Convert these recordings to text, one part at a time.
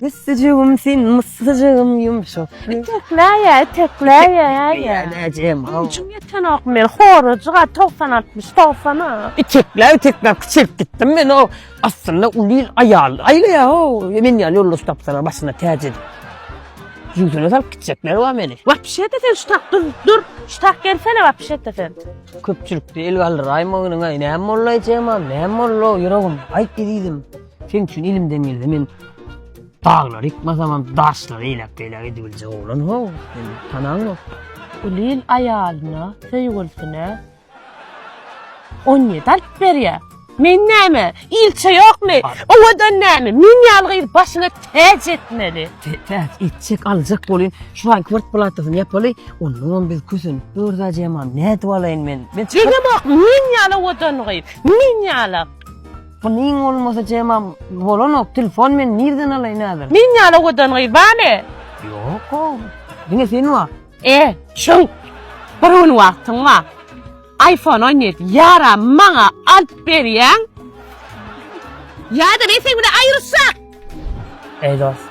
Üstüjigim sen myssyjygym ýumşak. Itekläýä, itekläýä. Näjem how. Güýjüm ýetenok men horajyga 90 60 90-a. Itekläp itekläp kiçelip gitdim men o. Aslynda uly il aýal aýlaýa ho. Men ýaly ýoldaş tapsalar başyna täç edip. Jübüsine salyp gitjekler bar meni. Wapşe-de sen şu tak dur, dur. Şu tak gelsene wapşe-de sen. Köpçülikde el galdyraýmagynyň aý näme boldy Jemam, näme boldy ýüregim? Aýt ezizim. Seň üçin elimden gelse men daglary ýykmasamam daşlary eýläk-beýläk edibiljek oglan how. Men tanaňok. Uly il aýalyna, söýgülisine 17 alyp berýär. Men näme? Ilçe ýokmy? Owadan näme? Men ýaly gyz başyna täç etmeli. Täç etjek, aljak bolýan. Şu an kwartplatasyny ýapaly. Ondanam biz kösenip ýörüs-ä Jemal. Nädip alaýyn men? Men çykyp... Deňemok, men ýaly owadan gyz. Men ýaly. Bu neň bolmasa Jemal bolanok. Telefon men nirden alaýyn häzir? Men ýaly owadan gyz barmy? Ýok-ow. Diňe sen bar. E, çüň! Bir gün wagtyň bar. iPhone 17 ýara maňa alyp berýäň. Ýa-da men seň bilen aýryşjak. Eý dost.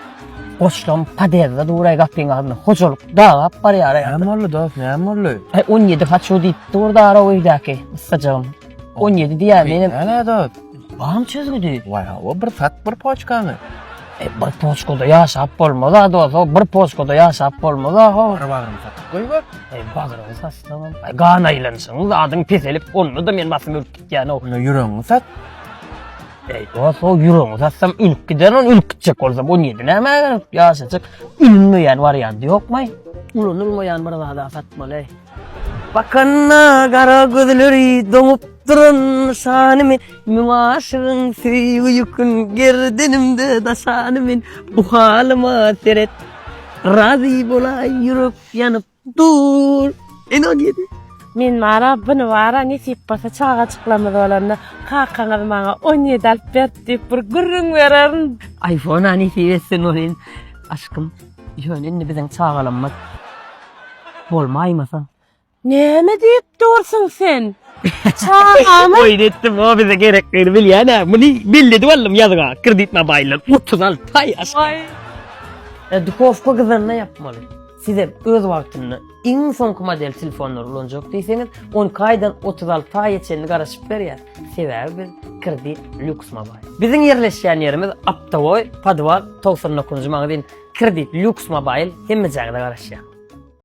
Goşlam podezde dur-aý gapyň agzynda. Hojalyk dagap barýar-aý. Näme boldy dost, näme boldy? Aý 17 haçu diýip dur dara öýdäki yssajygym. 17 diýýär menem. Näme dost? Bam çözgüdi. Waý hawa bir sat bir poçkany. E, bir poçkada ýaşap bolmaz-a dost, o bir poçkada ýaşap bolmaz-a ho. Bir bagrymy satyp goýber. E, bagryňy satsaňam, aý, gan aýlanyşyň zadyň peselip, onda-da men basym ölüp gitýän-ow. Onda ýüregiňi sat. Eý, dost, o ýüregiňi satsam ölüp giderin, ony ölüp gitjek bolsam 17 nämä gerek, ýaşajyk ülünmeýän warianty ýokmy? Ulanylmaýan bir zada satmaly. Bakanda gara gözleri doňup duran nyşany men Müň aşygyň söýgi ýükün gerdenimde daşany men Bu halyma seret razy bolaý ýürek ýanyp dur Ene 17. Men bara buny bara nesip bolsa çagajyklarymyz bolanda kakaňyz maňa 17 alyp berdi diýip bir gürrüň bererin. Iphone-a nesip etsin welin aşkym ýöne indi biziň çagalarymyz Bolmaýmasa. Näme diýip dursuň sen? Çagamy? Oýun etdim, o bize gerekligini bilýän-ä. Muny belli edip aldym ýazga. Kredit mobaýldan 36 aý aşgam. Waý. E, duhowka gyzanda ýapmaly. Sizem öz wagtynda iň soňky model telefonlary ulanjak diýseňiz, 12 aýdan 36 aýa çenli garaşyp berýär. Sebäbi biz Kredit Lux Mobile. Biziň ýerleşýän ýerimiz Aptowoý, podwal, 99-njy magazin. Kredit Lux Mobile hemmejäňize garaşýar.